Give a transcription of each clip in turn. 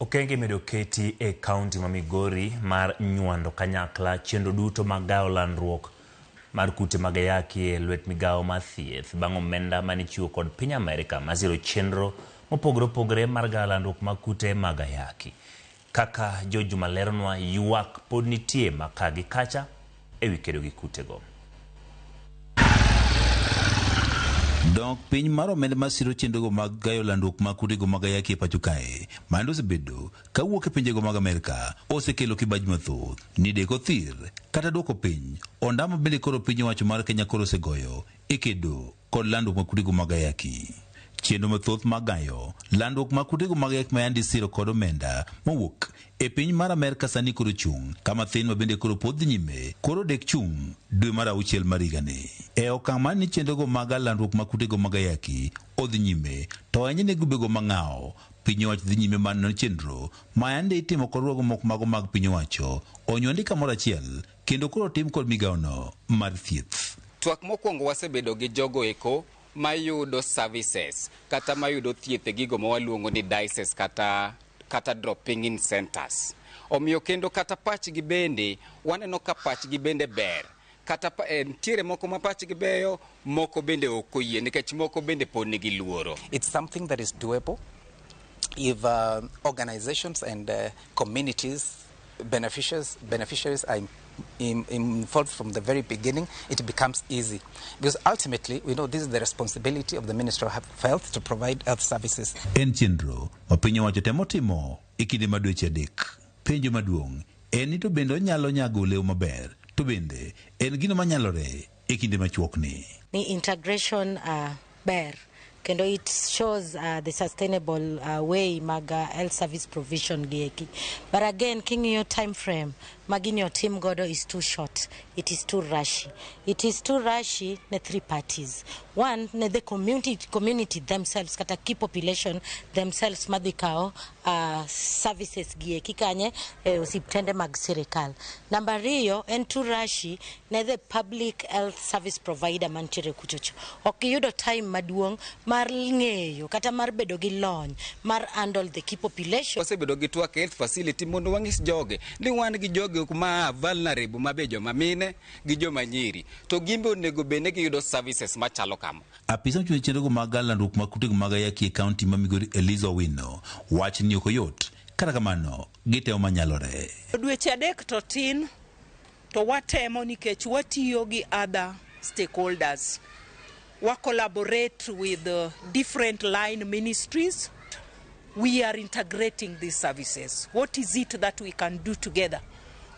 Okenge imedo keti e kaunti ma Migori mar nywando kanyakla chenro duto mag gayo landruok mar kute mag ayaki e lwet migawo mar thieth bang' omenda mane ichiwo kod piny Amerka masiro chenro mopogore opogore mar gayo landruok mag kute mag ayaki. Kaka George Juma leronwa, ywak pod nitie ma ka gi kacha ewi kedo gi kutego. Dok piny mar omenda masiro chenrogo mag gayo landruok mag kutego mag ayaki e pacho kae mano osebedo kawuok e pinjego mag Amerka osekelo kibaji mathoth ni deko thir kata duoko piny ondamo bende koro piny owacho mar Kenya koro osegoyo e kedo kod landruok mag kutego mag ayaki. Chenro mathoth mag gayo landruok mag kutego mag ayaki ma yande isiro kod omenda mowuok e piny mar Amerka sani koro chung' kama thin ma bende koro pod dhi nyime koro dek chung' dwe mar auchiel mar higani. E okang' mar ni chenrogo mag landruok mag kutego mag ayaki odhi nyime to ahinya ne grubego mang'awo piny owacho dhi nyime mar nono chenro ma yande itimo kod riwruoge moko mago mag piny owacho onywandi kamoro achiel kendo koro tim kod migawono mar thieth. Twak mokwongo wasebedo gi jogo eko mayudo services kata mayudo thieth e gigo ma waluongo ni dices kata dropping in centers. Omiyo kendo kata pachgi bende waneno ka pachgi bende ber kata nitiere moko ma pachgi beyo moko bende ok oyie nikech moko bende pod nigi luoro. It's something that is doable if organizations and communities, beneficiaries are involved from the very beginning. It becomes easy because ultimately we know this is the responsibility of the Ministry of Health to provide health services. En chenro ma piny owacho temo timo e kinde ma dweche adek. Penjo maduong' en ni to bende onyalo nyago olemo maber to bende en gino manyalore e kinde machuokni. Ni integration ber kendo it shows the sustainable way mag health service provision gi eki, but again king'iyo time frame ma gini otim godo is too short. It is too rushy. It is too rushy ne three parties. One, ne the community themselves kata key population themselves madhi kawo services gi eki kanye e osiptende mag sirikal. Namba ariyo, en too rushy ne the public health service provider mantiere kuchocho. Ok giyudo time maduong' mar ng'eyo kata mar bedo gi lony mar handle the key population. Wasebedo gi twak e health facility mondo wang'is joge ni wan gi joge ma vulnerable ma be joma mine gi joma nyiri to gimbe onego bed ni giyudo services machalo kama. Apisa mochung' ne chenrogo mag landruok mag kutego mag ayaki e kaunti ma Migori Eliza Owino wacho ni ok oyot kata kamano gitemo manyalore. Dweche 3 to tin to watemo nikech watiyo gi other stakeholders. Wa collaborate with different line ministries. We are integrating these services. What is it that we can do together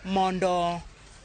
mondo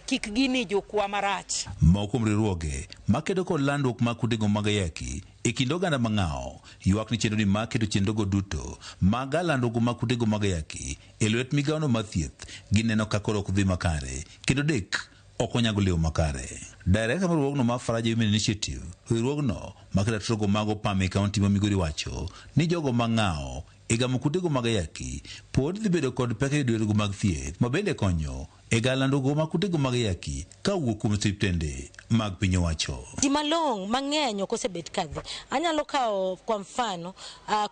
kik gini jukwa marach? Moko kuom riwruoge makedo kod landruok mag kutego mag ayaki e kind oganda mang'awo ywak ni chenro ni mar keto chenrogo duto mag landruok mag kutego mag ayaki e lwet migawono mar thieth gineno ka koro ok dhi makare kendo dek ok onyago olemo makare. Director mar riwruogno mar Faraja Women Initiative, riwruogno maketo ratiro mag opam e kaunti ma Migori wacho ni jogo mang'awo e gamo kutego mag ayaki pod dhi bedo kod pek e yudo yorego mag thieth ma bende konyo e gayo landruok mag kutego mag ayaki ka owuok kuom osiptende mag piny owacho. Ji malong'o mang'eny ok osebet kadhi. Anyalo kawo kwa mfano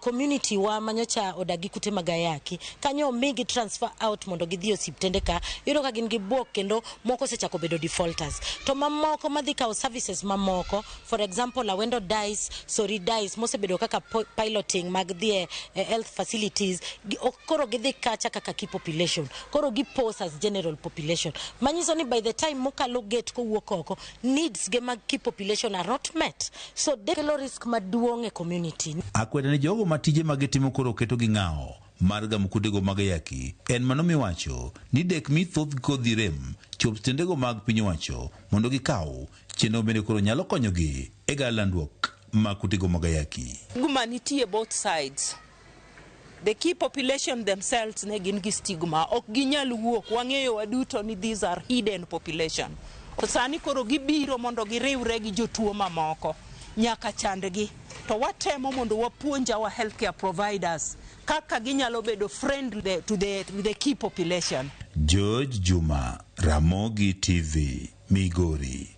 community wa manyocha odak gi kute mag ayaki. Kanyo omigi transfer out mondo gidhi e osiptende ka, iyudo ka gin gi buok kendo moko osechako bedo defaulters. To mamoko madhi kawo services mamoko, for example Awendo Dice, Sori Dice mosebedo kaka piloting mag dhi e health facilities, koro gidhi kacha kaka key population. Koro gi pose as general population. Manyiso ni by the time mokalo gate kowuok oko, needs ge mag key population are not met. So kelo risk maduong' e community. Akweda ni jogo ma tije ma gitimo koro keto gi ng'awo mar gamo kutego mag ayaki en mano miwacho ni dek mi thoth kodhi rem chop tendego mag piny owacho mondo gikaw chenro bende koro nyalo konyogi e gayo landruok mag kutego mag ayaki. Stigma nitie both sides. The key population themselves ne gin gi stigma, ok ginyal wuok. Wang'eyo waduto ni these are hidden population. To sani koro gibiro mondo giriwre gi jotuo mamoko nyaka chandgi. To watemo mondo wapuonj our healthcare providers kaka ginyalo bedo friendly to the key population. George Juma, Ramogi TV, Migori.